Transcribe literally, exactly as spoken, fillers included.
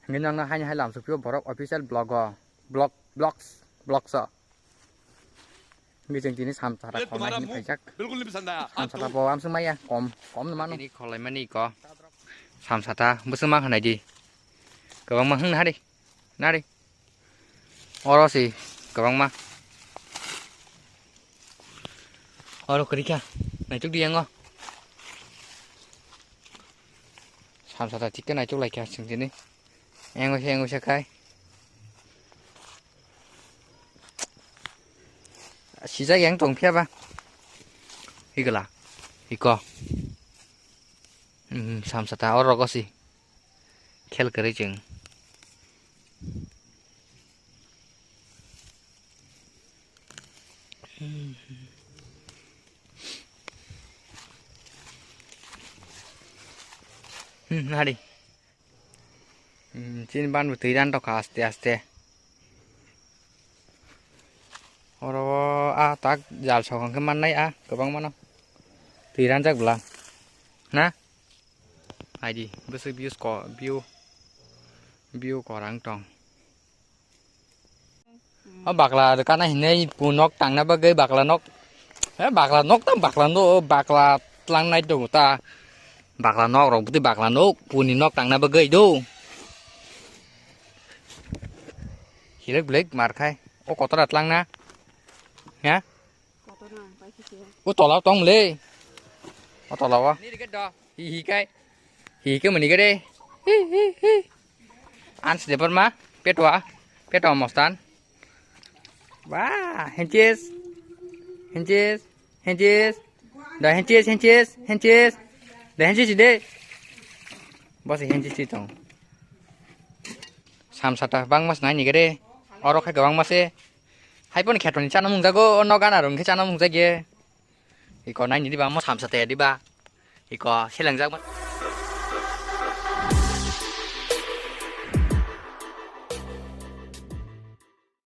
Hingke nang nang haini hai lamsok phio borok official vlog o, vlog, vlogs, vlogs o. Hingke chwng tini samsara khornai hwnwi phaijak. बिल्कुल नहीं पसंद आया। Samsara bo amswk maya, kom, kom no mano. Tini kholaimani ko. Samsata bwswk ma khanai di. Kwbangma hwn nari, nari. Oro si kwbangma. Oro kwrwi kha. Naituk di yango. Samsata thik khe naituk lai kha chwng tini. Yango se, yango se khai. Sijak yang tong phiya ba. Higla. Hiko. Hmm, samsata oro rogo si. Khel kwrwi chwng. Hmm, nari. Hmm, chini ban bo twi ran tokha aste aste. Oro o a tak jal sokang khe mannai a kwbangma no. Twi ranjak bwla. Na? Aidi, bwswk views ko, view, view korang tong. O bakla kana hinwi pu nok tangna bagwi bakla nok. Eh, bakla nok ta bakla no, bakla tlangnai do ta. Bakla nok rok bwtwi bakla nok, puni nok tangna bagwi do. Hilek blek mar khai. O kotora tlangna. Ha? O tola tong le. O tola o. Hi hi kai. Hi ke mani gede. Hi hi hi. Ans de perma. Petwa. Petwa mostan. Wah, henches. Henches. Henches. Da henches, henches, henches. Da henches de. Bos henches ti tong. Samsata bangmas nai ni gede. Oro khai kwbangma se. Hai pono kheto ni chana mungjago, o nogo gana rung khe chana mungjak ye. Iko nai ni diba, mo samsata ya diba. Iko selengjak ma.